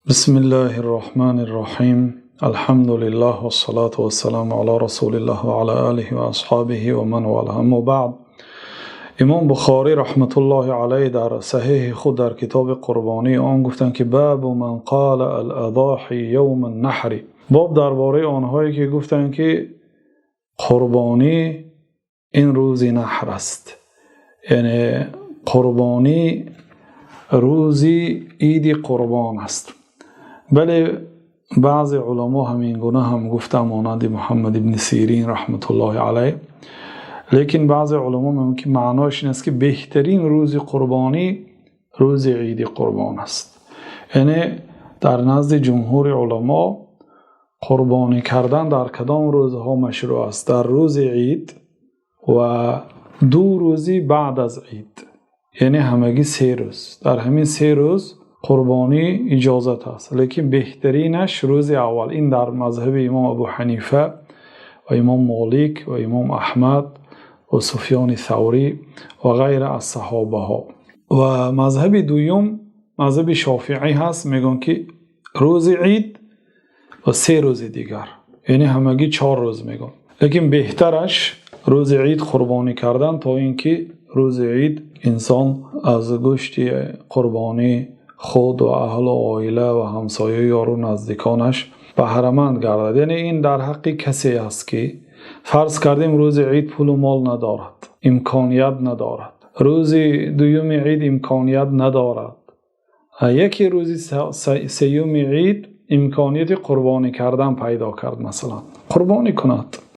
Бисмиллаҳир Роҳманир Роҳим. Алҳамду лиллаҳи вассалоту вассаламу ало расулиллаҳи ва ало олиҳи ва асҳобиҳи ва ман волоҳ. Аммо баъд. Имом Бухорӣ раҳматуллоҳи алайҳи дар Саҳеҳи худ дар китоби Қурбонӣ он гуфтанд, ки باب من قال الأضاحي يوم النحر. Боб дар бораи онҳое ки гуфтанд, ки қурбонӣ ин рӯзи наҳр аст. Яъне қурбонӣ рӯзи Иди Қурбон аст. Бале, баъзе уламо ҳамин гуна ҳам гуфтанд, монанди Муҳаммад ибни Сирин раҳматуллоҳи алайҳ. Лекин баъзе уламо мегӯянд, ки маънояш ин аст, ки беҳтарин рӯзи қурбонӣ рӯзи Иди Қурбон аст. Яъне дар назди ҷумҳури уламо қурбонӣ кардан дар кадом рӯзҳо машрӯъ аст? Дар рӯзи Ид ва 2 рӯзи баъд аз Ид. Яъне ҳамагӣ 3 рӯз. Дар ҳамин 3 рӯз қурбонӣ иҷозат аст. Лекин беҳтаринаш рӯзи аввал. Ин дар мазҳаби имом Абу Ҳанифа ва имом Молик ва имом Аҳмад ва Суфёни Саврӣ ва ғайра аз саҳобаҳо. Ва мазҳаби дуюм мазҳаби Шофиъӣ ҳаст, мегӯянд, ки рӯзи Ид ва 3 рӯзи дигар. Яъне ҳамагӣ 4 рӯз мегӯянд. Лекин беҳтараш рӯзи Ид қурбонӣ кардан, то инки рӯзи Ид инсон аз гӯшти қурбонӣ худ ва аҳлу оила ва ҳамсоя, ёру наздиконаш баҳраманд гардад. Яъне ин дар ҳаққи касе аст, ки фарз кардем рӯзи Ид пулу мол надорад, имконият надорад. Рӯзи дуюми Ид имконият надорад. Яке рӯзи сеюми Ид имконияти қурбонӣ кардан пайдо кард, масалан. Қурбонӣ кунад.